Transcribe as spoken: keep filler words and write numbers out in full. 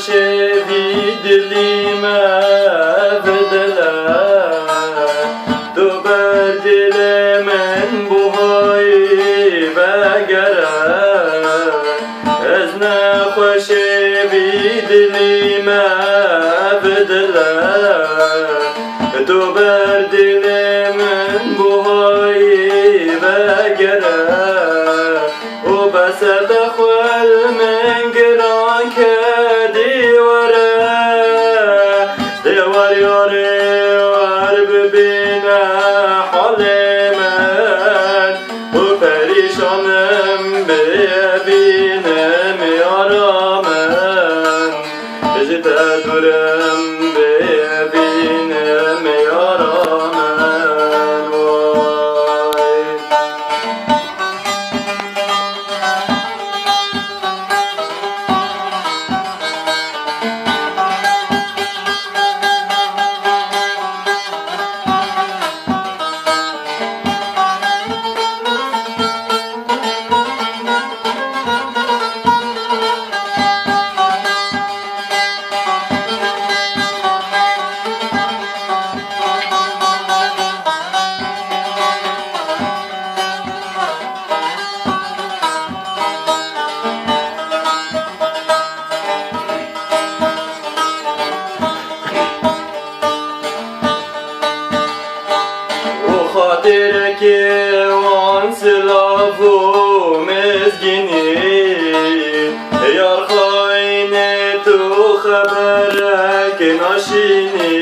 Şevî dilî me ev dil e, tu ber dilê min buhayî vegere. Ez nexweşê vî dilî me ev dil e, tu ber dilê min buhayî vegere. Û bese te xwel min giran ke dîwere. Dêwar yarê wer bibîne halê min, û perîşanim bê bînim yara min. Ji te dûrim bê bînim yara min. Way. Û xatireke wan silav û mizgînî, yar xayînê tu xeberek naşînî.